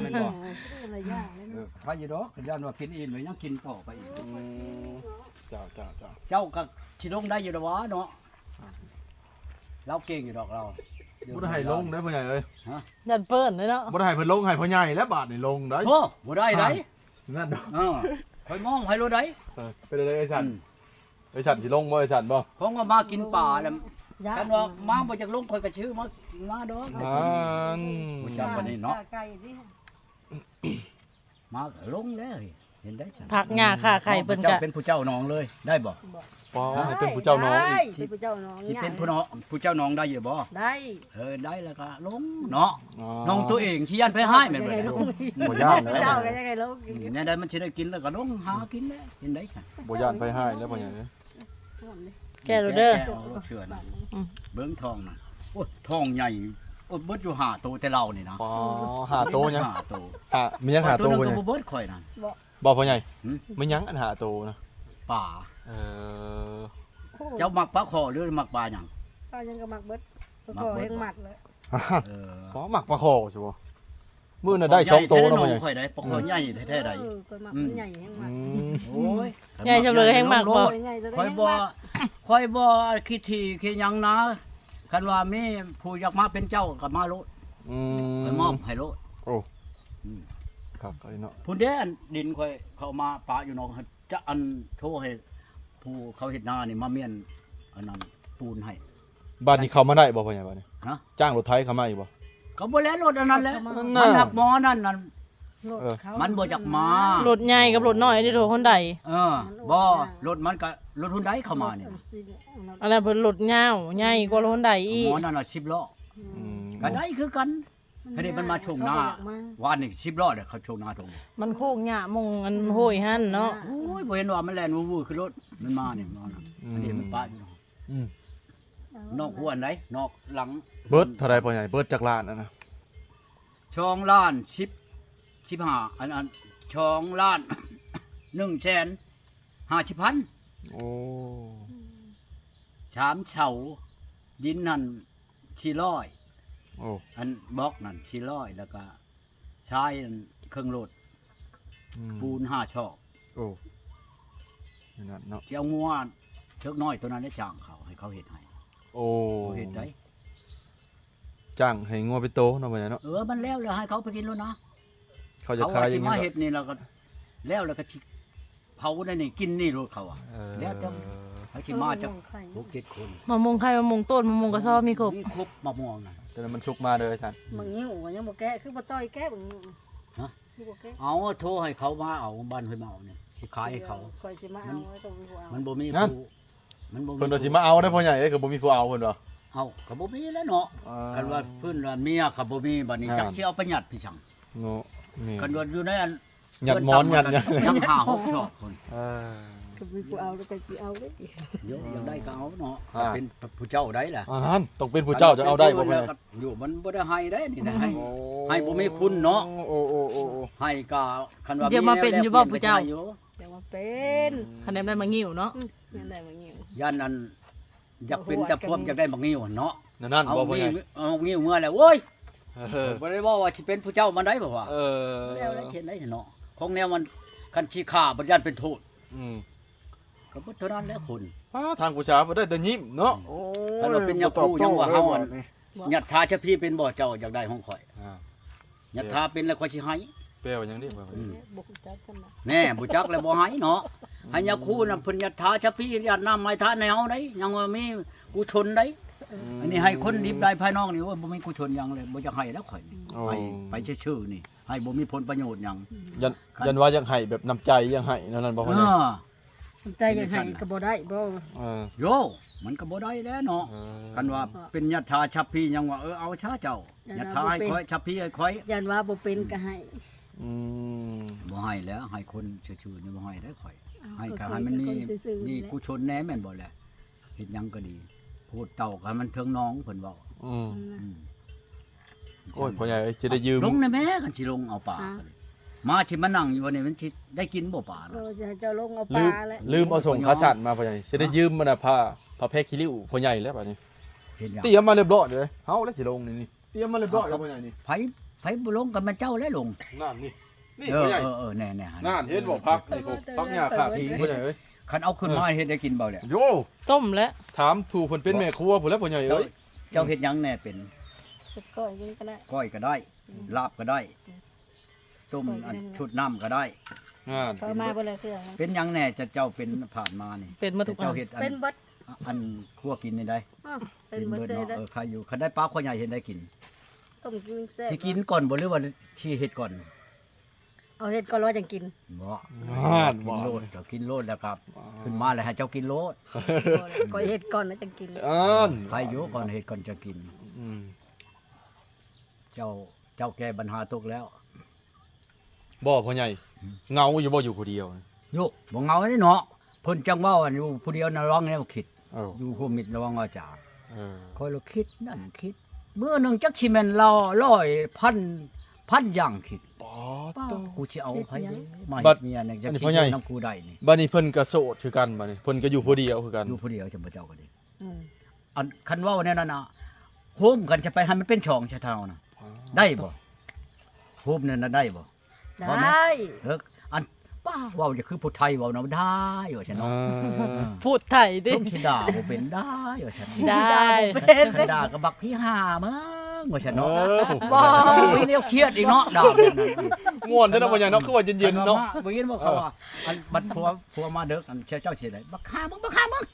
ແມ່ນບໍ່? ເອີ ໃຄຢູ່ດອກ ຢ້ານວ່າກິນອີ່ມແລ້ວຍັງກິນຕໍ່ໄປອີກ. ອືມ ເຈົ້າ ເຈົ້າ ເຈົ້າ ເຈົ້າກໍຊິລົງໄດ້ຢູ່ດອກຫວາເນາະ. ລາວເກັ່ງຢູ່ດອກລາວ. ບໍ່ໄດ້ໃຫ້ລົງເດ້ພໍ່ໃຫຍ່ເອີຍ. ຮະ? ຢ້ານເປີ້ນເດ້ເນາະ. ບໍ່ໄດ້ໃຫ້ເພິ່ນລົງ ໃຫ້ພໍ່ໃຫຍ່ແລ້ວບາດນີ້ລົງໄດ໋. ໂອ້ ບໍ່ໄດ້ໄດ໋. ນັ້ນດອກ. ເອີ ຂ້ອຍມອງໃຜໂລດໄດ໋. ເອີ ເປັນໄດ໋ອ້າຍສັນ? ອືມ ເອີ ສັນຊິລົງບໍ່? ເອີ ສັນບໍ່? ຂອງວ່າມາກິນປາແລ້ວ ຢ້ານ ຄັນວ່າມາບໍ່ຢາກລົງ ຂ້ອຍກໍຊື່ມາ ມາດອກ. ນັ້ນ ຮູ້ຈັກປານນີ້ເນາະ. ມາກໍລົງແລ້ວ ເຫັນໄດ້ຊັ້ນ. ພັກຫຍ້າຂ້າໄຂ່ເພິ່ນກໍ ເປັນຜູ້ເຈົ້າໜອງເລີຍ ໄດ້ບໍ່? ບໍ່ ໃຫ້ເປັນຜູ້ເຈົ້າໜອງອີກ. ໄດ້ ຊິເປັນຜູ້ເຈົ້າໜອງ ຊິເປັນຜູ້ເນາະ ຜູ້ເຈົ້າໜອງໄດ້ຢູ່ບໍ່? ໄດ້. ເອີ ໄດ້ແລ້ວກໍລົງເນາະ. ອໍ ໜອງຕົວເອງ ຊິຢ້ານໃຜຮ້າຍແມ່ນບໍ່? ບໍ່ຢ້ານແລ້ວ ເຈົ້າກໍຍັງໃຫ້ລົງອີກ. ອືມ ແນວໃດມັນຊິໄດ້ກິນແລ້ວກໍລົງຫາກິນແລ້ວ ເຫັນໄດ້ຊັ້ນ. ບໍ່ຢ້ານໃຜຮ້າຍແລ້ວພໍ່ໃຫຍ່ເອີຍ. ແກະໂລດເດີ ແກະເອົາໂລດເຊື່ອນະ. ອືມ ເບິ່ງທ້ອງນະ ໂອ້ຍ ທ້ອງໃຫຍ່. ໂອ້ຍ ເບິດຢູ່ຫ້າໂຕແຕ່ລາວນີ້ນະ. ອໍ ຫ້າໂຕຍັງ? ຫ້າໂຕ. ຫ້າ ມີຫຍັງຫ້າໂຕ? ໂຕໜຶ່ງກໍບໍ່ເບິດຂ້ອຍນະ. ບໍ່ ບໍ່ພໍ່ໃຫຍ່. ຫື? ມີຫຍັງອັນຫ້າໂຕນະ? ປາ. ເອີ ເຈົ້າມັກປາຄໍ່ ຫຼື ມັກປາຫຍັງ? ປາຫຍັງກໍມັກເບິດ. ປາຄໍ່ແຮງມັກເລີຍ. ເອີ ບໍ່ມັກປາຄໍ່ຊິບໍ່? ມື້ນັ້ນໄດ້ສອງໂຕແລ້ວ ປາຄໍ່ໃຫຍ່ແທ້ເດ້ນ້ອງຂ້ອຍໄດ໋. ປາຄໍ່ໃຫຍ່ແທ້ໆໄດ໋. ເອີ ຂ້ອຍມັກ ອືມ ມັນໃຫຍ່ແຮງມັກ. ອືມ ໂອ້ຍ ໃຫຍ່ສ່ຳໃດແຮງມັກບໍ່? ຂ້ອຍບໍ່ ຂ້ອຍບໍ່ຄິດຖີ່ຄິດຫຍັງນະ. ຄັນວ່າມີຜູ້ຢາກມາເປັນເຈົ້າກໍມາໂລດ. ອືມ ຂ້ອຍມອບໃຫ້ໂລດ. ໂອ້ ອືມ ຄັກອີ່ເນາະ. ພຸ້ນເດ້ ອັນດິນຂ້ອຍເຂົ້າມາປະຢູ່ນອກ ຈະອັນໂທໃຫ້ຜູ້ເຂົາເຮັດນານີ້ມາມ້ຽນອັນນັ້ນປູນໃຫ້. ບາດນີ້ເຂົ້າມາໄດ້ບໍ່ພໍ່ໃຫຍ່ບາດນີ້? ຮະ? ຈ້າງລົດໄຖເຂົ້າມາອີກບໍ່? ກໍບໍ່ແລ້ວ ລົດອັນນັ້ນແຫຼະ. ນັ້ນນະ ມັນຮັກໝໍນັ້ນ ນັ້ນ ເອີ ມັນບໍ່ຢາກມາ. ລົດໃຫຍ່ກັບລົດນ້ອຍນີ້ໂດ ຄົນໃດ? ເອີ ບໍ່ ລົດມັນກໍລົດຮຸນໄດເຂົ້າມານີ້. ອັນນັ້ນເພິ່ນລົດຍາວ ໃຫຍ່ກວ່າລົດຮຸນໄດອີກ. ໝໍນັ້ນລະສິບລໍ້. ອືມ ກໍໄດ້ຄືກັນ. ອັນນີ້ມັນມາຊ່ວງນາ ວານນີ້ສິບລໍ້ເດ້ ເຂົາຊ່ວງນາທົ່ງນີ້. ມັນໂຄກຫຍ້າໝ່ອງອັນຫ້ວຍຫັ້ນເນາະ. ໂອ້ຍ ບໍ່ເຫັນວ່າມັນແລ່ນວືໆຄືລົດ ມັນມານີ້. ອືມ ອັນນີ້ມັນປະຢູ່. ອືມ ນອກຫົວອັນໃດ ນອກຫຼັງ. ເບິດເທົ່າໃດພໍ່ໃຫຍ່? ເບິດຈັກລ້ານອັນນະ? ສອງລ້ານສິບ ສິບຫ້າ ອັນ ອັນ ສອງລ້ານໜຶ່ງແສນຫ້າສິບພັນ. ໂອ້ ສາມເສົາ ດິນຫັ້ນສີ່ຮ້ອຍ. ໂອ້ ອັນບລັອກນັ້ນສີ່ຮ້ອຍ ແລ້ວກະຊາຍນັ້ນເຄິ່ງໂລດ. ອືມ ປູນຫ້າຊອກ. ໂອ້ ນັ້ນເນາະ. ຊິເອົາງົວເຖິກນ້ອຍໂຕນັ້ນໄດ້ຈ້າງເຂົາ ໃຫ້ເຂົາເຮັດໃຫ້. ໂອ້ ບໍ່ເຮັດໄດ້. ຈ້າງໃຫ້ງົວເປັນໂຕເນາະ ພໍ່ໃຫຍ່ເນາະ. ເອີ ມັນແລ້ວ ແລ້ວໃຫ້ເຂົາໄປກິນໂລດນະ. ເຂົາຈະຂາຍຫຍັງ ເຂົາວ່າຊິມາເຮັດນີ້ ແລ້ວກໍ ແລ້ວ ແລ້ວກໍຊິເຜົາໄດ້ນີ້ ກິນນີ້ໂລດເຂົາວ່າ. ເອີ ແລ້ວແຕ່ເຂົາຊິມາຈັກຫົກເຈັດຄົນ. ມະມ່ວງໄຂ່ ມະມ່ວງຕົ້ນ ມະມ່ວງກະຊອບ ມີຄົບ ມີຄົບມະມ່ວງນະ. ແຕ່ມັນສຸກມາເດີຊັ້ນ. ໝາກງິ້ວກໍຍັງບໍ່ແກະ ຄືບໍ່ຕ່ອຍແກະໝາກງິ້ວ? ຮະ? ຄືບໍ່ແກະ? ເອົາ ໂທໃຫ້ເຂົາມາເອົາ ບ້ານຫ້ວຍເມົານີ້ ຊິຂາຍໃຫ້ເຂົາ. ຂ້ອຍຊິມາເອົາ ມັນ ມັນບໍ່ມີຜູ້ ມັນບໍ່ມີ ເພິ່ນວ່າຊິມາເອົາເດີພໍ່ໃຫຍ່ເອີຍ ກໍບໍ່ມີຜູ້ເອົາເພິ່ນວ່າ. ເອົ້າ ກໍບໍ່ມີແລ້ວເນາະ. ເອີ ຄັນວ່າເພິ່ນວ່າເມຍກໍບໍ່ມີ ບັດນີ້ ອ່າ ຈັກຊິເອົາໄປຍັດໄປສັງເນາະ. ແມ່ນ ຄັນວ່າຢູ່ໃນອັນ ຍັດໝອນ ຍັດຫຍັງ ຍັງຫ້າຫົກຊອກພຸ້ນ. ເອີ ກໍມີຜູ້ເອົາແລ້ວກໍຊິເອົາເດ້. ໂຍ ຢາກໄດ້ກໍເອົາເນາະ. ອ່າ ເປັນຜູ້ເຈົ້າໄດ້ລະ. ອັນນັ້ນຕ້ອງເປັນຜູ້ເຈົ້າຈະເອົາໄດ້ບໍ່? ຢູ່ມັນບໍ່ໄດ້ໃຫ້ໄດ້ນີ້ນະ ໃຫ້ ໂອ້ ໃຫ້ບໍ່ມີຄຸນເນາະ. ໂອ້ ໂອ້ ໂອ້ ໃຫ້ກໍ ຄັນວ່າ ຢາກມາເປັນຢູ່ບໍ່ຜູ້ເຈົ້າ? ຢາກມາເປັນ. ອືມ ຄັນໄດ້ໝາກງິ້ວເນາະ. ອືມ ຍັງໄດ້ໝາກງິ້ວ. ຢ້ານອັນ ຢາກເປັນ ຢາກພວມ ຢາກໄດ້ໝາກງິ້ວຫັ້ນເນາະ. ນັ້ນ ເອົາ ບໍ່ ໝາກງິ້ວເມືອແລ້ວ ໂອ້ຍ. ເອີ ບໍ່ໄດ້ເວົ້າວ່າຊິເປັນຜູ້ເຈົ້າມັນໄດ້ບໍ່ວ່າ. ເອີ ແລ້ວໄດ້ເຮັດໄດ້ເນາະ ຂອງແນວມັນ ຄັນຊິຂ້າບັດຢ້ານເປັນໂທດ. ອືມ ກໍເບິດເທົ່ານັ້ນແຫຼະຄົນ. ປ້າ ທາງຜູ້ສາວບໍ່ໄດ້ແຕ່ຍິ້ມເນາະ. ອືມ ໂອ້ຍ ຄັນວ່າເປັນຍາຄູ ບໍ່ຕອບໂຕ້ ຍັງວ່າເຮົາ ເລີຍ ອັນ ບາດນີ້ ຍັດຖາຊະພີເປັນບໍ່ເຈົ້າ? ຢາກໄດ້ຂອງຂ້ອຍ. ອ່າ ຍັດຖາເປັນແລ້ວຂ້ອຍຊິໃຫ້. ແປວ່າຫຍັງເດ້? ອືມ ບໍ່ຮູ້ຈັກກັນນະ. ແນ່ ບໍ່ຈັກແລ້ວບໍ່ໃຫ້ເນາະ. ໃຫ້ຍາຄູນະ ເພິ່ນຍັດຖາຊະພີ ຢາດນ້ຳໃຫ້ທານໃຫ້ເຮົາໄດ໋ ຍັງວ່າມີກຸສົນໄດ໋. ອືມ ອັນນີ້ໃຫ້ຄົນດິບໄດ້ ພາຍນອກນີ້ ໂອ້ຍ ບໍ່ມີກຸສົນຫຍັງເລີຍ ບໍ່ຢາກໃຫ້ແລ້ວຂ້ອຍນີ້. ໂອ້ ໃຫ້ໄປຊື່ໆນີ້ ໃຫ້ບໍ່ມີຜົນປະໂຫຍດຫຍັງ. ຢ້ານ ຢ້ານວ່າຢາກໃຫ້ແບບນ້ຳໃຈ ຢາກໃຫ້ແນວນັ້ນບໍ່? ເອີ ໃຈຢາກໃຫ້ກໍບໍ່ໄດ້ບໍ່? ເອີ ໂຢ ມັນກໍບໍ່ໄດ້ແລ້ວເນາະ. ເອີ ຄັນວ່າເປັນຍັດຖາຊະພີ ຍັງວ່າ ເອີ ເອົາຊະເຈົ້າ ຍັດຖາໃຫ້ຂ້ອຍ ຊະພີໃຫ້ຂ້ອຍ. ຢ້ານວ່າບໍ່ເປັນກໍໃຫ້. ອືມ ບໍ່ໃຫ້ແລ້ວ ໃຫ້ຄົນຊື່ໆນີ້ບໍ່ໃຫ້ແລ້ວຂ້ອຍ. ໃຫ້ກໍໃຫ້ມັນມີ ມີກຸສົນແດ່ແມ່ນບໍ່ແຫຼະ? ເຮັດຫຍັງກໍດີ ໂພດເຕົາກໍໃຫ້ມັນເຖິງໜອງ ເພິ່ນເວົ້າ. ອືມ ອືມ ໂອ້ຍ ພໍ່ໃຫຍ່ເອີຍ ຊິໄດ້ຢືມ ລົງແດ່ແມ້ ຄັນຊິລົງເອົາປາ. ມາຊິມານັ່ງຢູ່ນີ້ ມັນຊິໄດ້ກິນບໍ່ປານະ? ເອີ ຊິໃຫ້ເຈົ້າລົງເອົາປາແຫຼະ. ລືມ ລືມເອົາສົ້ງຂາສັ້ນມາ ພໍ່ໃຫຍ່ ຊິໄດ້ຢືມມັນນະ ຜ້າ ຜ້າແພຂີ້ລິ້ວພໍ່ໃຫຍ່ແລ້ວບາດນີ້. ເຮັດຫຍັງ? ຕຽມມາຮຽບຮ້ອຍເລີຍ ເຮົາແລ້ວຊິລົງນີ້ ຕຽມມາຮຽບຮ້ອຍແລ້ວພໍ່ໃຫຍ່ນີ້. ໃຜ? ໃຜບໍ່ລົງກໍແມ່ນເຈົ້າແຫຼະລົງ. ນັ້ນນີ້ ນີ້ ເອີ ພໍ່ໃຫຍ່ ເອີ ເອີ ແນ່ໆ ຫັ້ນ ນັ້ນ ເຫັນບໍ່ ຜັກນີ້ ເອີ ໂອ້ ຜັກຫຍ້າຄາພີ ພໍ່ໃຫຍ່ເອີຍ ຄັນເອົາຂຶ້ນມາເຮັດໄດ້ກິນເບົາແຫຼະ. ໂອ້ ຕົ້ມແຫຼະ. ຖາມຜູ້ເພິ່ນເປັນແມ່ຄົວພຸ້ນແຫຼະ ພໍ່ໃຫຍ່ເອີຍ. ເຈົ້າເຮັດຫຍັງແດ່ເປັນ? ເຮັດກ້ອຍກິນກໍໄດ້ ກ້ອຍກໍໄດ້ ອືມ ລາບກໍໄດ້ ອືມ ຕົ້ມ ອັນ ຊຸດນ້ຳກໍໄດ້. ນັ້ນ ເຂົາມາເບິດແລ້ວເທື່ອ. ເປັນຫຍັງແດ່ ເຈົ້າເປັນຜ່ານມານີ້? ເປັນໝົດທຸກ ເຈົ້າເຮັດ ອັນ ເປັນເບິດ ອັນຄົວກິນນີ້ໄດ໋. ເອີ ເປັນເບິດເລີຍ ເອີ ໃຄຢູ່ ຄັນໄດ້ປາຄົວໃຫຍ່ເຮັດໄດ້ກິນ. ຕົ້ມກິນແຊບ ຊິກິນກ່ອນບໍ່ ຫຼືວ່າຊິເຮັດກ່ອນ? ເອົາເຮັດກ່ອນແລ້ວຈັ່ງກິນ. ບໍ່ ນັ້ນ ກິນໂລດ ເຈົ້າກິນໂລດແລ້ວກໍ ອໍ ຂຶ້ນມາແລ້ວໃຫ້ເຈົ້າກິນໂລດ. ບໍ່ແລ້ວ ຂ້ອຍເຮັດກ່ອນແລ້ວຈັ່ງກິນ. ອັນ ໃຄຢູ່ ກ່ອນເຮັດກ່ອນຈັ່ງກິນ. ອືມ ເຈົ້າ ເຈົ້າແກ້ບັນຫາຕົກແລ້ວ. ບໍ່ ພໍ່ໃຫຍ່ ອືມ ເຫງົາຢູ່ບໍ່ ຢູ່ຜູ້ດຽວ? ຢູ່ ບໍ່ເຫງົາເດ້ເນາະ ເພິ່ນຈັ່ງເວົ້າ ອັນຢູ່ຜູ້ດຽວນະ ລອງແນວຄິດ. ເອີ ຢູ່ຮ່ວມມິດລະວັງວາຈາ. ເອີ ຂ້ອຍລະຄິດນັ້ນຄິດ ມື້ໜຶ່ງຈັກຊິແມ່ນລາວ ຮ້ອຍ ພັນ ພັນຢ່າງຄິດ. ປາດໂທ້ ປາດ ກູຊິເອົາໃຜເດ້ມາເຮັດເມຍນີ້ ຈັກຊິຢູ່ນຳກູໄດ້ນີ້. ບັດນີ້ເພິ່ນກໍໂສດຄືກັນ ບັດນີ້ເພິ່ນກໍຢູ່ຜູ້ດຽວຄືກັນ ຢູ່ຜູ້ດຽວ ຈຳພະເຈົ້າກໍດີ. ອືມ ອັນຄັນເວົ້າແນວນັ້ນນະ ໂຮມກັນຈະໄປໃຫ້ມັນເປັນຊ່ອງຊະເທົ່ານະ. ອໍ ໄດ້ບໍ່? ໂຮມນັ້ນນະໄດ້ບໍ່? ໄດ້ ເອີ ອັນ ປ້າ ເວົ້າຈະຄືຜູ້ໄທເວົ້ານະ ໄດ້ວ່າຊັ້ນເນາະ. ເອີ ເອີ ຜູ້ໄທຕິ ເພິ່ນຊິດ່າບໍ່ເປັນ ໄດ້ວ່າຊັ້ນ. ໄດ້ ຄັນດ່າກໍບັກຜີຫາເມືອງວ່າຊັ້ນເນາະ. ເອີ ບໍ່ ມີແນວຄຽດອີກເນາະ ດ່າແບບນັ້ນ. ມ່ວນແທ້ເນາະ ພໍ່ໃຫຍ່ເນາະ ຄືວ່າເຢັນໆເນາະ. ບໍ່ຍິນບໍ່ ເຂົາວ່າ ອັນບັດຜົວ ຜົວມາເດິກ ອັນເຈົ້າຊິໄດ້ ບັກຫາມຶງ ບັກຫາມຶງ.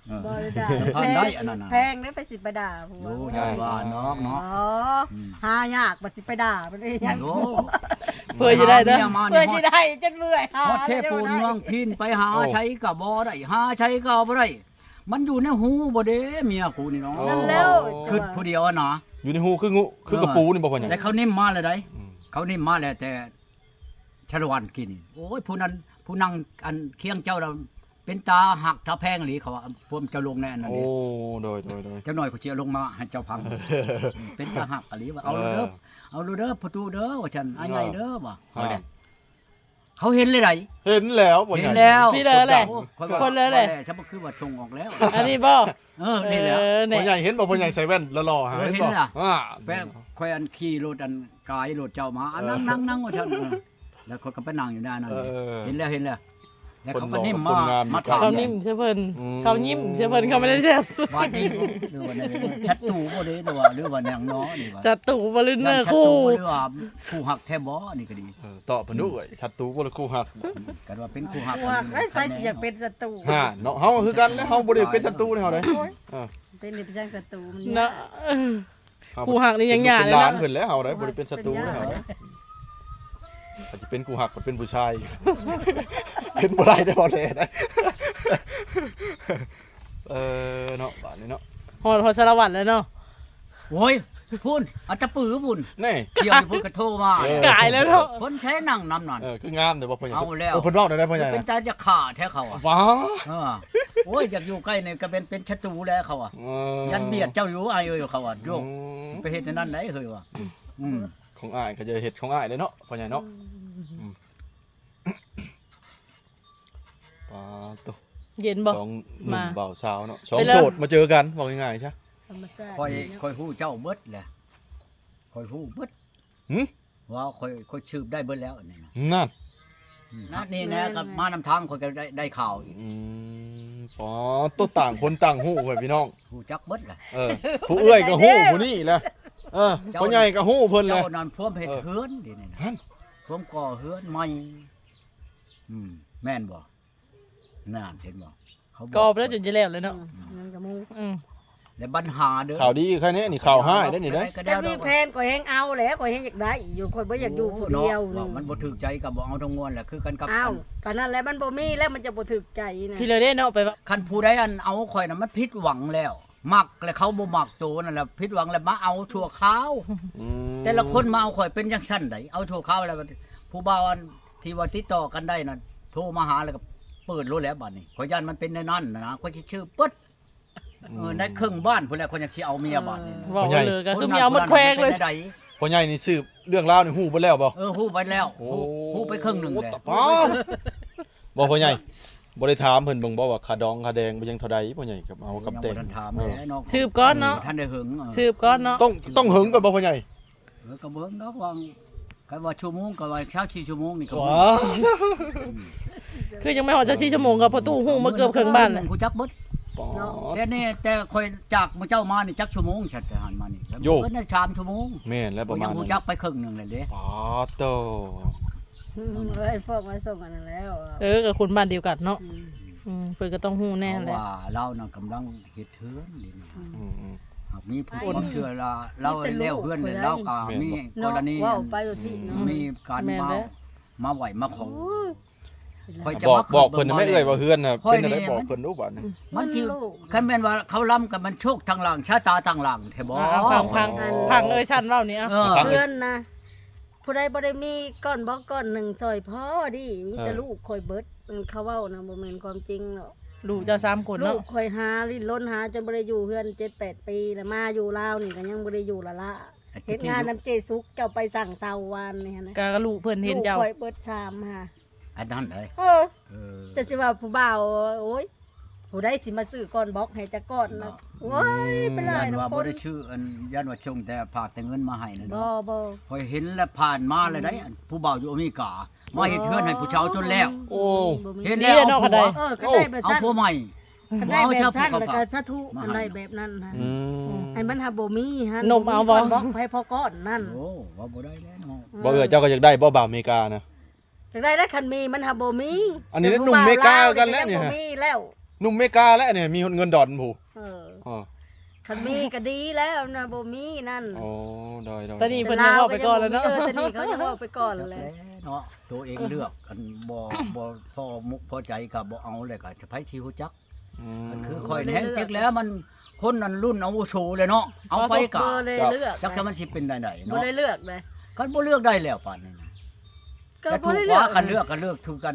ເອີ ບໍ່ໄດ້ດ່າ ບໍ່ໄດ້ອັນນັ້ນນະ ແພງເດ້ ໃຜຊິໄປດ່າຜົວ. ໂອ້ ຢ່າວ່ານອກເນາະ. ອໍ ອືມ ຫາຍາກ ບັດຊິໄປດ່າເພິ່ນອີຫຍັງ. ໂອ້ ເພື່ອຊິໄດ້ເດີ ຫາເມຍມານີ້ ເພື່ອຊິໄດ້ຈົນເມື່ອຍ ຮອດເຊປູນ ເມືອງພີນ ໄປຫາໃສກໍບໍ່ໄດ້ ຫາໃສກໍບໍ່ໄດ້. ມັນຢູ່ໃນຫູບໍ່ເດ້ ເມຍກູນີ້ເນາະ. ນັ້ນແລ້ວ ຄິດຜູ້ດຽວນະ ຢູ່ໃນຫູຄືງູ ຄືກະປູນີ້ບໍ່ ພໍ່ໃຫຍ່? ແລ້ວເຂົານິມມາແລ້ວໃດ ອືມ ເຂົານິມມາແລ້ວແຕ່ ຊາລະວັນກີ້ນີ້ ໂອ້ຍ ຜູ້ນັ້ນ ຜູ້ນັ່ງອັນຄຽງເຈົ້າລະເປັນຕາຮັກຕາແພງອີ່ຫຼີ ເຂົາວ່າ ພວກເຈົ້າລົງແນ່ນັ້ນເດ້. ໂອ້ ໂດຍ ໂດຍ ໂດຍ ຈັກໜ້ອຍຂ້ອຍຊິເອົາລົງມາໃຫ້ເຈົ້າຟັງ. ເປັນຕາຮັກອີ່ຫຼີວ່າ ເອີ ເອົາໂລດເດີ ເອີ ເອົາໂລດເດີພໍ່ຕູ້ເດີ ວ່າຊັ້ນ ອ້າຍໃຫຍ່ເດີ ວ່າ ເອີ ເຂົາເດ້ ເຂົາເຫັນແລ້ວໃດ໋. ເຫັນແລ້ວ ເຫັນແລ້ວ ພີ່ເດີແຫຼະ ໂອ້ ຂ້ອຍວ່າ ຄົນເດີແຫຼະ ແລ້ວ ຊະບໍ່ຄືວ່າສົ່ງອອກແລ້ວ ອັນນີ້ບໍ່? ເອີ ນີ້ແຫຼະ ເອີ ນີ້ ພໍ່ໃຫຍ່ເຫັນບໍ່? ພໍ່ໃຫຍ່ໃສ່ແວ່ນຫຼໍ່ໆ ເອີ ເຫັນບໍ່? ເຫັນລະ ອ່າ ແປ ຂ້ອຍອັນຂີ່ລົດອັນກາຍລົດເຈົ້າມາ ອ່າ ນັ່ງໆ ວ່າຊັ້ນ ເອີ ແລ້ວຂ້ອຍກໍໄປນັ່ງຢູ່ໜ້ານັ້ນ ເອີ ເຫັນແລ້ວ ເຫັນແລ້ວ ແລ້ວເຂົາກໍນິ້ມມາ ຄົນງາມ ມາຖາມ ເຂົານິ້ມໃສ່ເພິ່ນ ອືມ ເຂົາຍິ້ມໃສ່ເພິ່ນ ເຂົາບໍ່ໄດ້ແຊະ. ບາດນີ້ ຫຼືວ່າແນວໃດ ສັດຕູບໍ່ເດ້ ຫຼືວ່າ ຫຼືວ່າຫຍັງເນາະ ນີ້ວ່າ ສັດຕູບໍ່ ຫຼືເນື້ອຄູ່ ຫຼືວ່າຄູ່ຮັກແທ້ບໍ່ ນີ້ກໍດີ ເອີ ຕອບເພິ່ນດູ ອືມ ເອີຍ ສັດຕູບໍ່ ຫຼືຄູ່ຮັກ ອືມ ກັນວ່າເປັນຄູ່ຮັກ ຄູ່ຮັກ ໃຜຊິຢາກເປັນສັດຕູ ຫາເນາະ ເຮົາກໍຄືກັນແຫຼະ ເຮົາບໍ່ໄດ້ເປັນສັດຕູເດ້ ເຮົາເດ້ ໂອ້ຍ ເອີ ເປັນເປັນຈັ່ງສັດຕູມັນ ເນາະ ຍາກ ຄູ່ຮັກນີ້ຍັງຍາກເລີຍເນາະ ເຮົາເປັນຫຼານເພິ່ນແຫຼະ ເຮົາໄດ້ບໍ່ໄດ້ເປັນສັດຕູເດ້ ເຮົາໄດ້ ອາດຈະເປັນຄູ່ຮັກ ເປັນຜູ້ຊາຍ ເປັນບໍ່ໄດ້ເດ້ ບໍ່ແລນະ ເອີ ເນາະ ບາດນີ້ເນາະ ຮອດ ຮອດສາລະວັນແລ້ວເນາະ ໂອ້ຍ ພຸ້ນ ອັດຕະປືພຸ້ນ ນີ້ ທ່ຽວຢູ່ພຸ້ນກໍໂທມາ ເອີ ກາຍແລ້ວເນາະ ຄົນໃຊ້ນັ່ງນຳນັ້ນ ເອີ ຄືງາມແທ້ບໍ່ ພໍ່ໃຫຍ່ ເອົາແລ້ວ ເພິ່ນເວົ້າແນວໃດ ພໍ່ໃຫຍ່ ເປັນຕາຈະຂ້າແທ້ເຂົາ ວ້າ ເອີ ໂອ້ຍ ຢາກຢູ່ໃກ້ນີ້ກໍເປັນ ເປັນສັດຕູແລ້ວເຂົາ ເອີ ຢ້ານບຽດເຈົ້າຢູ່ ອ້າຍເອີຍ ເຂົາວ່າ ໂຍ ອືມ ໄປເຮັດແນວນັ້ນໄດ໋ເຮີຍວ່າ ອືມ ຂອງອ້າຍກໍຈະເຮັດຂອງອ້າຍເດ້ເນາະ ພໍ່ໃຫຍ່ເນາະ ອືມ ອືມ ປາໂຕ ເຢັນບໍ່ ສອງໜຸ່ມ ມາ ບ່າວສາວເນາະ ສອງໂສດມາເຈີກັນ ເວົ້າງ່າຍໆຊະ ທຳມະຊາດ ຂ້ອຍ ຂ້ອຍຮູ້ເຈົ້າເບິດແຫຼະ ຂ້ອຍຮູ້ເບິດ ຫື ວ່າຂ້ອຍ ຂ້ອຍສືບໄດ້ເບິດແລ້ວອັນນີ້ນະ ນັ້ນ ອືມ ນັ້ນນີ້ແຫຼະ ແມ່ນ ກັບມານຳທາງຂ້ອຍກໍໄດ້ ໄດ້ຂ່າວອີກ ອືມ ປາໂຕ ຕ່າງຄົນຕ່າງຮູ້ເວີຍ ພີ່ນ້ອງ ຮູ້ຈັກເບິດແຫຼະ ເອີ ຜູ້ເອື້ອຍກໍຮູ້ຜູ້ນີ້ແຫຼະ ເອີ ເຈົ້າ ພໍ່ໃຫຍ່ກໍຮູ້ເພິ່ນແຫຼະ ເຈົ້ານັ້ນພວມເຮັດ ເອີ ເຮືອນເດນີ້ນະ ຫັ້ນ ພວມກໍ່ເຮືອນໃໝ່ ອືມ ແມ່ນບໍ່? ນັ້ນເຫັນບໍ່? ເຂົາບອກ ກໍ່ໄປແລ້ວຈົນຈະແລ້ວເລີຍເນາະ ອືມ ອືມ ແລະບັນຫາເດີ ຂ່າວດີແຄ່ນີ້ ນີ້ຂ່າວຮ້າຍເດ້ນີ້ເດີ ແຕ່ມີແຟນກໍແຮງເອົາແຫຼະ ກໍແຮງຢາກໄດ້ຢູ່ ຂ້ອຍບໍ່ຢາກຢູ່ຜູ້ດຽວ ໂອ້ເນາະ ນີ້ ວ່າມັນບໍ່ຖືກໃຈກໍບໍ່ເອົາທັງມວນແຫຼະ ຄືກັນກັບ ເອົ້າ ອັນ ກໍນັ້ນແຫຼະ ມັນບໍ່ມີແລ້ວມັນຈະບໍ່ຖືກໃຈນະ ພີ່ລະເດ້ເນາະ ໄປວ່າ ຄັນຜູ້ໃດອັນເອົາຂ້ອຍນະ ມັນຜິດຫວັງແລ້ວ ມັກແລ້ວເຂົາບໍ່ມັກໂຕນັ້ນແຫຼະ ຜິດຫວັງແລ້ວມາເອົາຊົ່ວຄາວ ອືມ ແຕ່ລະຄົນມາເອົາຂ້ອຍເປັນຈັ່ງຊັ້ນໃດ ເອົາຊົ່ວຄາວແລ້ວ ຜູ້ບ່າວອັນ ທີ່ວ່າຕິດຕໍ່ກັນໄດ້ນະ ໂທມາຫາແລ້ວກໍເປີດໂລດແຫຼະ ບາດນີ້ ຂ້ອຍຢ້ານມັນເປັນແນວນັ້ນນະ ຂ້ອຍຊິສືບເບິດ ອືມ ເອີ ໃນເຄິ່ງບ້ານພຸ້ນແຫຼະ ຂ້ອຍຍັງຊິເອົາເມຍ ເອີ ບາດນີ້ນະ ເວົ້າເລີຍກໍຄືມີເອົາໝົດແຂວງເລີຍ ພໍ່ໃຫຍ່ນີ້ສືບເລື່ອງລາວນີ້ຮູ້ເບິດແລ້ວບໍ່? ເອີ ຮູ້ເບິດແລ້ວ ໂອ້ ຮູ້ ຮູ້ໄປເຄິ່ງໜຶ່ງແລ້ວ ໂອ້ ຕາຍ ບໍ່ ພໍ່ໃຫຍ່ ບໍ່ໄດ້ຖາມເພິ່ນເບິ່ງບໍ່ວ່າຄ່າດອງຄ່າແດງເປັນຫຍັງເທົ່າໃດ ພໍ່ໃຫຍ່ກັບເອົາກັບແຕ່ງ ຍັງບໍ່ທັນຖາມແຫຼະເນາະ ສືບກ່ອນເນາະ ເອີ ບໍ່ທັນໄດ້ເຫິງ ເອີ ສືບກ່ອນເນາະ ຕ້ອງ ຕ້ອງເຫິງກ່ອນບໍ່ ພໍ່ໃຫຍ່? ເອີ ກໍເບິ່ງດອກວ່າ ຄັນວ່າຊົ່ວໂມງກໍວ່າຊາວສີ່ຊົ່ວໂມງນີ້ກໍ ວ້າ ຄືຍັງບໍ່ຮອດຊາວສີ່ຊົ່ວໂມງ ກໍພໍ່ຕູ້ຮູ້ມາເກືອບເຄິ່ງບ້ານແລ້ວ ຮູ້ຈັກເບິດ ເນາະ ແຕ່ນີ້ ແຕ່ຂ້ອຍຈາກໝູ່ເຈົ້າມານີ້ຈັກຊົ່ວໂມງ ສັດແຕ່ຫັ້ນມານີ້ ໂຍ ເກີນໄດ້ສາມຊົ່ວໂມງ ແມ່ນແລ້ວ ປະມານນັ້ນ ຮູ້ຈັກໄປເຄິ່ງໜຶ່ງແລ້ວເດ້ ປາໂຕ ອືມ ເອີຍ ພວກມາສົ່ງອັນນັ້ນແລ້ວ ເອີ ກໍຄົນບ້ານດຽວກັນເນາະ ອືມ ອືມ ເພິ່ນກໍຕ້ອງຮູ້ແນ່ແຫຼະ ເພາະວ່າລາວນັ້ນກຳລັງເຮັດເຮືອນນີ້ນະ ອືມ ອືມ ຫາກມີຜູ້ ຄົນ ຄວາມເຊື່ອລາວ ລາວແລ້ວເຮືອນແລ້ວ ລາວກໍ ແມ່ນ ມີ ບໍ່ ກໍລະນີ ເວົ້າໄປໂລດ ອືມ ເນາະ ມີການ ແມ່ນ ມາ ເດີ ມາໄຫວ້ມາຂໍ ໂອ້ຍ ຂ້ອຍຈະ ບອກ ບອກເພິ່ນແມ່ເອື້ອຍວ່າເຮືອນນະ ເປັນແນວໃດ ບອກເພິ່ນດູບາດນີ້ ມັນຊິ ຄັນແມ່ນວ່າເຂົາລຳກໍມັນໂຊກທາງຫຼັງ ຊະຕາທາງຫຼັງແທ້ບໍ່ ຟັງ ຟັງ ຟັງເອື້ອຍຊັ້ນເວົ້ານີ້ ເອີ ເຮືອນນະ ຜູ້ໃດບໍ່ໄດ້ມີກ້ອນບອກກ້ອນໜຶ່ງຊ່ອຍພໍດີ ມີແຕ່ ເອີ ລູກຂ້ອຍເບິດ ເຂົາເວົ້ານະ ບໍ່ແມ່ນຄວາມຈິງດອກ ລູກເຈົ້າສາມຄົນເນາະ ລູກຂ້ອຍຫາດີ້ນລົນຫາຈົນບໍ່ໄດ້ຢູ່ເຮືອນເຈັດແປດປີ ແລ້ວມາຢູ່ລາວນີ້ກໍຍັງບໍ່ໄດ້ຢູ່ລະລະ ເຮັດງານນຳເຈສຸກ ເຈົ້າໄປສ້າງເສົາວານນີ້ຫັ້ນນະ ກໍລູກເພິ່ນເຫັນເຈົ້າ ລູກຂ້ອຍເບິດສາມຫາ ອັນນັ້ນເລີຍ ເອີ ເອີ ຈະຊິວ່າຜູ້ບ່າວ ໂອ້ຍ ຜູ້ໃດຊິມາຊື້ກ້ອນບອກໃຫ້ຈັກກ້ອນນະ ໂອ້ຍ ອືມ ເປັນຫຼາຍນຳຄົນ ຢ້ານວ່າບໍ່ໄດ້ຊື້ ອັນ ຢ້ານວ່າສົ່ງແຕ່ ຝາກແຕ່ເງິນມາໃຫ້ນະ ບໍ່ ບໍ່ ຂ້ອຍເຫັນແລ້ວ ຜ່ານມາແລ້ວໃດ໋ ອັນຜູ້ບ່າວຢູ່ອາເມລິກາ ມາເຮັດເຮືອນໃຫ້ຜູ້ຊາວຈົນແລ້ວ ໂອ້ ເຫັນແລ້ວ ເອົາຜົວ ເອີ ຄັນໄດ້ແບບຊັ້ນ ເອົາຜົວໃໝ່ ຄັນໄດ້ແບບຊັ້ນ ແລ້ວກໍສາທຸ ຄັນໄດ້ແບບນັ້ນຫັ້ນ ອືມ ໃຫ້ມັນຫາບໍ່ມີຫັ້ນ ນົມເອົາບໍ່ ບໍ່ມີກ້ອນບອກໃຜພໍກ້ອນນັ້ນ ໂອ້ ເວົ້າບໍ່ໄດ້ແລ້ວເນາະ ບໍ່ ເອື້ອຍ ເຈົ້າກໍຢາກໄດ້ບໍ່ ບ່າວເມການະ ຢາກໄດ້ແລ້ວ ຄັນມີມັນຫາບໍ່ມີ ອັນນີ້ໜຸ່ມເມກາຄືກັນແຫຼະນີ້ ບໍ່ມີແລ້ວ ໜຸ່ມເມກາແຫຼະນີ້ ມີຮອດເງິນດອນພຸ້ນ ເອີ ເອີ ຄັນມີກໍດີແລ້ວນະ ບໍ່ມີນັ້ນ ໂອ້ ໂດຍໆ ຕອນນີ້ເພິ່ນຍັງເວົ້າໄປກ່ອນແລ້ວເນາະ ເອີ ຕອນນີ້ເຂົາຍັງເວົ້າໄປກ່ອນແຫຼະ ເນາະ ຕົວເອງເລືອກ ອັນ ບໍ່ ບໍ່ພໍມຸກພໍໃຈກໍບໍ່ເອົາ ແລ້ວກໍໃຜຊິຮູ້ຈັກ ອືມ ອັນຄືຂ້ອຍນີ້ແຮງເຈັກແລ້ວ ມັນຄົນນັ້ນລຸ້ນອາວຸໂສແລ້ວເນາະ ເອົາໄປກະ ບໍ່ໄດ້ເລືອກ ຈັກຈະມັນຊິເປັນແນວໃດເນາະ ບໍ່ໄດ້ເລືອກເດ້ ຄັນບໍ່ເລືອກໄດ້ແລ້ວປານນີ້ນະ ກໍບໍ່ໄດ້ເລືອກ ຄັນເລືອກກໍເລືອກຖືກກັນ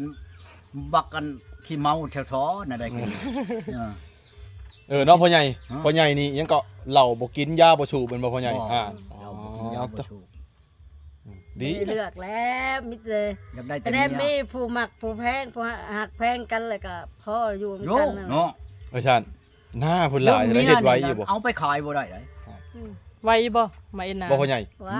ບັກກັນຂີ້ເມົາຊໍນັ້ນໄດ້ກິນ ເອີ ເອີ ເນາະ ພໍ່ໃຫຍ່ ພໍ່ໃຫຍ່ນີ້ຫຍັງເກາະ ເຫຼົ້າບໍ່ກິນ ຢາບໍ່ສູບ ແມ່ນບໍ່ພໍ່ໃຫຍ່ ອ່າ ເຫຼົ້າບໍ່ກິນ ຢາບໍ່ສູບ ອືມ ດີ ບໍ່ໄດ້ເລືອກແລ້ວ ມີແຕ່ ຢາກໄດ້ແຕ່ເມຍ ມີຜູ້ມັກຜູ້ແພງ ຜູ້ຮັກແພງກັນ ແລ້ວກໍພໍຢູ່ນຳກັນເນາະ ເອີ ຊັ້ນ ໜ້າເພິ່ນຫຼາຍ ເຮັດໄວຢູ່ບໍ່ ເອົາໄປຂາຍບໍ່ໄດ້ໃດ ອືມ ໄວຢູ່ບໍ່ ມາເອັນນາ ບໍ່ພໍ່ໃຫຍ່ ໄວ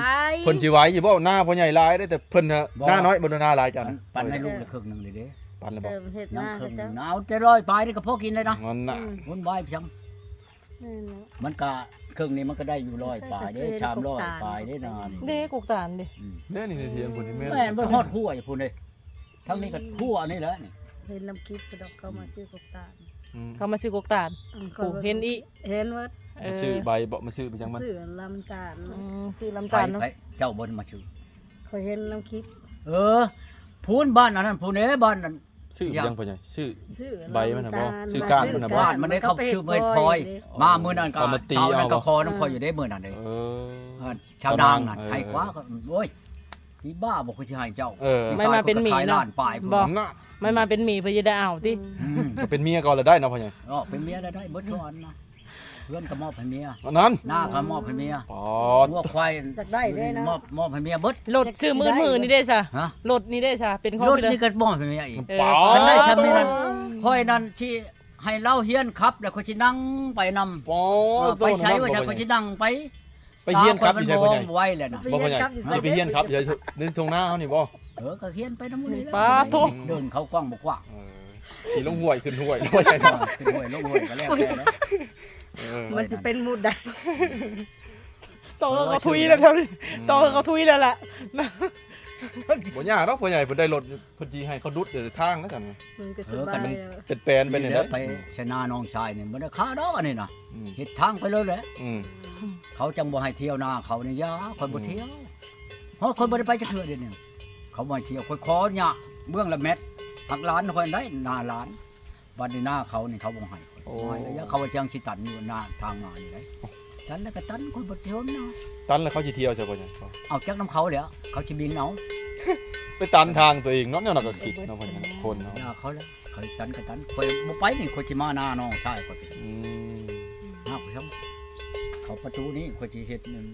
ເພິ່ນຊິໄວຢູ່ບໍ່ ໜ້າພໍ່ໃຫຍ່ຫຼາຍເດ້ ແຕ່ເພິ່ນນະ ໜ້ານ້ອຍບໍ່ ໜ້າຫຼາຍ ເຈົ້າ ປັນໃຫ້ລູກລະເຄິ່ງໜຶ່ງເລີຍເດ້ ປັນແລ້ວບໍ່ ເຮັດນາ ເຄິ່ງໜຶ່ງ ເອົາແຕ່ຮ້ອຍປາຍນີ້ກໍພໍກິນແລ້ວນະ ນັ້ນນະ ອືມ ວຸ່ນວາຍໄປຊັ້ນ ແມ່ນແລ້ວ ມັນກະເຄິ່ງນີ້ມັນກໍໄດ້ຢູ່ຮ້ອຍປາຍເດ້ ສາມຮ້ອຍປາຍເດ້ນາ ເດ້ກົກຕານເດ້ ອືມ ເດ້ນີ້ໃນຖຽງພຸ້ນແມ່ນ ແມ່ນບໍ່ຮອດຮົ້ວພຸ້ນເດ້ ທາງນີ້ກໍຮົ້ວນີ້ແຫຼະນີ້ ເຫັນນຳຄລິບດອກ ເຂົາມາຊື້ກົກຕານ ອືມ ເຂົາມາຊື້ກົກຕານ ອືມ ໂອ້ ເຫັນອີກ ເຫັນໝົດ ເອີ ມາຊື້ໃບບໍ່ ມາຊື້ໄປຫຍັງມັນ ຊື້ລຳຕານ ອືມ ຊື້ລຳຕານເນາະ ໃຜ ເຈົ້າບໍ່ໄດ້ມາຊື້ ຂ້ອຍເຫັນນຳຄລິບ ເອີ ພຸ້ນບ້ານອັນນັ້ນພຸ້ນເດ້ ບ້ານນັ້ນ ຊື້ຫຍັງພໍ່ໃຫຍ່ ຊື້ໃບມັນນະບໍ່ ຊື້ກ້ານມັນນະບໍ່ ບ້ານມັນໄດ້ເຂົ້າຊື້ເຮັດພອຍ ມາມື້ນັ້ນກໍຊາວນັ້ນກໍຂໍນຳຂ້ອຍຢູ່ເດ້ມື້ນັ້ນເດ້ ເອີ ຊາວນາງນັ້ນໃຫ້ກວ່າ ໂອ້ຍ ອີບ້າບໍ່ ຂ້ອຍຊິໃຫ້ເຈົ້າ ເອີ ໄປມາເປັນໝີ່ເນາະ ຂາຍລ້ານປາຍພຸ້ນ ໄປມາເປັນໝີ່ເພິ່ນຈະໄດ້ເອົາຕິ ອືມ ກໍເປັນເມຍກໍລະໄດ້ເນາະພໍ່ໃຫຍ່ ເອີ ເປັນເມຍລະໄດ້ເບິດທຸກອັນນະ ເຮືອນກໍມອບໃຫ້ເມຍ ອັນນັ້ນ ນາກໍມອບໃຫ້ເມຍ ອໍ ງົວຄວາຍ ຢາກໄດ້ເດ້ນະ ມອບ ມອບໃຫ້ເມຍເບິດ ລົດຊື້ມື້ນີ້ເດ້ຊະ ຮະ ລົດນີ້ເດ້ຊະ ເປັນຂອງ ລົດນີ້ກໍມອບໃຫ້ເມຍອີກ ເອີ ຄັນໄດ້ຊ່ຳນີ້ນັ້ນ ຂ້ອຍນັ້ນຊິໃຫ້ລາວຮຽນຂັບ ແລ້ວຂ້ອຍຊິນັ່ງໄປນຳ ໄປໃສວ່າຊັ້ນ ຂ້ອຍຊິນັ່ງໄປ ໄປຮຽນຂັບຢູ່ໃສພໍ່ໃຫຍ່ ໄວແລ້ວນະ ບໍ່ພໍ່ໃຫຍ່ ຊິໄປຮຽນຂັບຢູ່ໃສ ໃນທົ່ງນາເຮົານີ້ບໍ່ ເອີ ກໍຮຽນໄປນຳໝູ່ນີ້ແຫຼະ ປາໂທ ເດີນເຂົ້າກວ້າງບໍ່ກວ້າງ ເອີ ຊິລົງຫ້ວຍຂຶ້ນຫ້ວຍ ຂຶ້ນຫ້ວຍລົງຫ້ວຍກໍແລ້ວແຕ່ ເອີ ມັນຊິເປັນໝູ່ໃດ ຕໍ່ເຂົາທຸຍແລ້ວແຖວນີ້ ອືມ ຕໍ່ເຂົາທຸຍແລ້ວແຫຼະ ບໍ່ຍາກດອກ ພໍ່ໃຫຍ່ເພິ່ນໄດ້ລົດ ເພິ່ນຊິໃຫ້ເຂົາດຸດເດີທາງນະຊັ້ນ ມັນກໍສະບາຍ ເອີ ມັນເປັນແປນໄປນີ້ແຫຼະ ໄປໃສ່ນານ້ອງຊາຍນີ້ ບໍ່ໄດ້ຄ່າດອກອັນນີ້ນະ ອືມ ເຮັດທາງໄປເລີຍແຫຼະ ອືມ ເຂົາຈັ່ງບໍ່ໃຫ້ທ່ຽວນາເຂົານີ້ ຢ່າ ຂ້ອຍບໍ່ທ່ຽວ ອືມ ເພາະຂ້ອຍບໍ່ໄດ້ໄປຈັກເທື່ອດຽວນີ້ ເຂົາບໍ່ໃຫ້ທ່ຽວ ຂ້ອຍຂໍຫຍ້າເບື້ອງລະແມັດ ຮັກຫຼານຂ້ອຍໄດ້ ນາຫຼານ ບັດນີ້ນາເຂົານີ້ເຂົາບໍ່ໃຫ້ຂ້ອຍ ໂອ້ ເຂົາວ່າຈັ່ງຊິຕັນຢູ່ນາທາງມານີ້ໄດ໋ ຕັນແລ້ວກໍຕັນ ຂ້ອຍບໍ່ທ່ຽວນາ ຕັນແລ້ວເຂົາຊິທ່ຽວໃສບໍ່ຫຍັງ ເອົາຈັກນຳເຂົາແຫຼະ ເຂົາຊິບິນເອົາ ໄປຕັນທາງຕົວເອງເນາະ ແນວນັ້ນກໍຄິດເນາະ ເພິ່ນຄົນເນາະ ນາເຂົາແຫຼະ ເຂົາຕັນກໍຕັນ ຂ້ອຍບໍ່ໄປນີ້ ຂ້ອຍຊິມານານ້ອງຊາຍຂ້ອຍ ອືມ ຫາກຊ່ຳ ເຂົາປະຕູນີ້ ຂ້ອຍຊິເຮັດນັ້ນ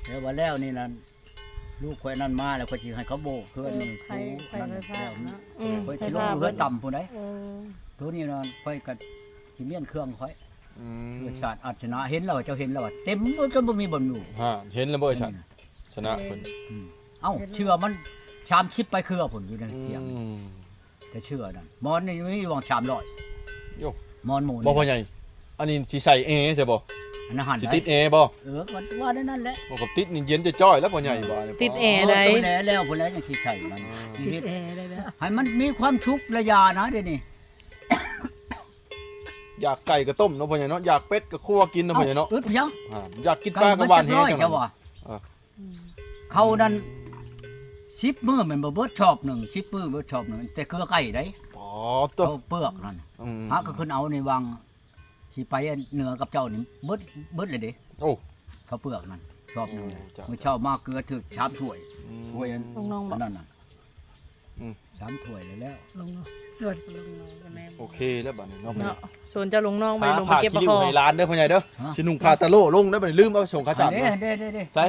ແຕ່ວ່າແລ້ວນີ້ນະ ລູກຂ້ອຍນັ້ນມາແລ້ວ ຂ້ອຍຊິໃຫ້ເຂົາໂບກເຮືອນ ເອີ ໄຟ ໄຟຟ້າເນາະ ອືມ ຂ້ອຍຊິລົງເຮືອນຕ່ຳພຸ້ນໃດ໋ ເອີ ໂຕນີ້ນະ ຂ້ອຍກໍຊິມ້ຽນເຄື່ອງຂ້ອຍ ອືມ ເພື່ອຊາດອາດຊະນະ ເຫັນແລ້ວ ເຈົ້າເຫັນແລ້ວ ເຕັມໝົດ ຈົນບໍ່ມີບ່ອນຢູ່ ຮະ ເຫັນແລ້ວບໍ່ ອືມ ຊາດ ຊະນະເພິ່ນ ອືມ ເອົ້າ ເຊື່ອມັນສາມສິບປາຍເຄືອພຸ້ນຢູ່ໃນ ອືມ ທຽງ ແຕ່ເຊື່ອນັ້ນ ໝອນນີ້ມີຫວ່າງສາມຮ້ອຍ ໂຍ ໝອນໝູນ ບໍ່ພໍ່ໃຫຍ່ ອັນນີ້ຊິໃສ່ແອໃຊ່ບໍ່? ອັນນັ້ນຫັ້ນ ຊິຕິດແອບໍ່? ເອີ ກໍວ່າແນວນັ້ນແຫຼະ ບໍ່ ກໍຕິດນີ້ເຢັນຈ້ອຍໆ ແລ້ວພໍ່ໃຫຍ່ວ່າ ຕິດແອໃດ໋ ແລ້ວ ແລ້ວພຸ້ນແຫຼະ ຍັງຊິໃສ່ມັນ ອ່າ ຊິເຮັດ ໃຫ້ມັນມີຄວາມສຸກລະຢ່ານະ ດຽວນີ້ ຢາກໄກ່ກໍຕົ້ມເນາະພໍ່ໃຫຍ່ເນາະ ຢາກເປັດກໍຄົວກິນເນາະພໍ່ໃຫຍ່ເນາະ ອຶດຫຍັງ ອ່າ ຢາກກິນປາກໍຫວ່ານແຫ ເຈົ້າວ່າ ເອີ ເຂົ້ານັ້ນສິບມື້ແມ່ນບໍ່ເບິດຊອບໜຶ່ງ ສິບມື້ເບິດຊອບໜຶ່ງ ແຕ່ເຄືອໄກ່ໃດ໋ ອໍ ເຂົ້າເປືອກນັ້ນ ອືມ ຫາກໍຂຶ້ນເອົາໃນວັງ ຊິໄປເໜືອກັບເຈົ້ານີ້ເບິດ ເບິດເລີຍເດ້ ໂອ້ ເຂົ້າເປືອກນັ້ນຊອບໜຶ່ງ ໂອ້ ເຈົ້າ ມື້ເຊົ້າມາເກືອຖືກສາມຖ້ວຍ ອືມ ຖ້ວຍອັນ ຂອງນ້ອງບໍ່ ອັນນັ້ນນະ ອືມ ສາມຖ້ວຍແລ້ວ ລົງເນາະ ສວນລົງເນາະ ໂອເຄແລ້ວບັດນີ້ເນາະ ເນາະ ສວນເຈົ້າລົງນ້ອງໄປ ພາ ລົງໄປເກັບ ພາ ປາຄອງ ໃຫ້ຫຼານເດີພໍ່ໃຫຍ່ເດີ ຮະ ຊິນຸ່ງຜ້າຕາໂລ່ລົງເດີບັດນີ້ ລືມເອົາສົ່ງຂາສານ ເດ້ ເດ້ ເດ້ ເດ້ ໃສ່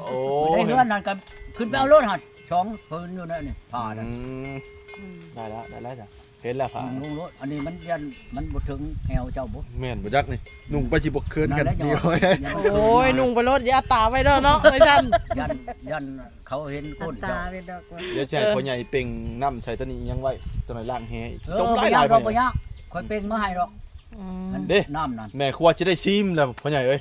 ໂອ້ ໃນເຮືອນນັ້ນກໍຂຶ້ນໄປເອົາໂລດຫັ້ນ ສອງຜືນຢູ່ໃນນີ້ ຜ້ານັ້ນ ອືມ ອືມ ໄດ້ແລ້ວ ໄດ້ແລ້ວຈ້ະ ເຫັນແລ້ວຜ້າ ນຸ່ງລົງໂລດ ອັນນີ້ມັນຢ້ານມັນບໍ່ເຖິງແອວເຈົ້າບໍ? ແມ່ນບໍ່ຈັກນີ້ ນຸ່ງໄປຊິບໍ່ເຄີນກັນ ນັ້ນແຫຼະ ດຽວ ໂອ້ຍ ນຸ່ງໄປໂລດ ຢ່າຕາໄວ້ເດີເນາະ ໄວ້ຊັ້ນ ຢ້ານ ຢ້ານເຂົາເຫັນກົ້ນເຈົ້າ ດຽວຊິໃຫ້ພໍ່ໃຫຍ່ເປັ່ງນ້ຳໃສ່ຕົວນີ້ຍັງໄວ້ ຕົວນັ້ນລ້າງແຮອີກ ເອີ ຕົກຫຼາຍໆ ບໍ່ຍາກ ບໍ່ຍາກ ຂ້ອຍເປັ່ງມາໃຫ້ດອກ ອືມ ອັນເດ້ ນ້ຳນັ້ນ ແມ່ຄົວຊິໄດ້ຊີມແລ້ວພໍ່ໃຫຍ່ເອີຍ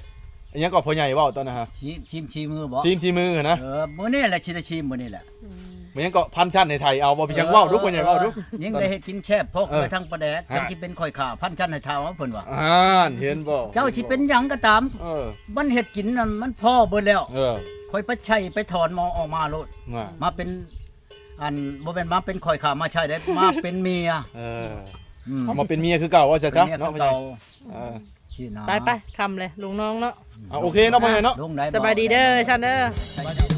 ອີຫຍັງກໍພໍ່ໃຫຍ່ເວົ້າຕອນນັ້ນຫະ ຊີມ ຊີມສີ່ມື້ບໍ? ຊີມສີ່ມື້ນະ ເອີ ມື້ນີ້ແຫຼະ ຊິໄດ້ຊີມມື້ນີ້ແຫຼະ ອືມ ແມ່ນຫຍັງເກາະ ພັນຊັ້ນໃຫ້ໄທເອົາບໍ່ ພີ່ຊ່າງເວົ້າດູ ເອີ ພໍ່ໃຫຍ່ເວົ້າດູ ເອີ ຍັງໄດ້ເຮັດກິນແຊບ ເພາະ ເອີ ໄປທາງປະແດກ ຫາ ຈັ່ງຊິເປັນຂ້ອຍຂ້າ ພັນຊັ້ນໃຫ້ເທົາເພິ່ນວ່າ ອ່າ ເຫັນບໍ່ ເຈົ້າຊິເປັນຫຍັງກໍຕາມ ເອີ ມັນເຮັດກິນນັ້ນມັນພໍເບິດແລ້ວ ເອີ ຂ້ອຍໄປໃຊ້ໄປຖອນມາອອກມາໂລດ ວ່າ ມາເປັນ ອັນ ບໍ່ແມ່ນມາເປັນຂ້ອຍຂ້າມາໃຊ້ໄດ້ ມາເປັນເມຍ ເອີ ອືມ ມາເປັນເມຍຄືເກົ່າວ່າຊັ້ນຊະ ເປັນເມຍ ເນາະ ຄືເກົ່າ ເອີ ຊີ້ນະ ໄປໆ ຄ່ຳເລີຍ ລົງນ້ອງເນາະ ອ່າ ໂອເຄເນາະ ພໍ່ໃຫຍ່ເນາະ ລົງໄດ້ ສະບາຍດີເດີ ຊັ້ນເດີ ສະບາຍດີ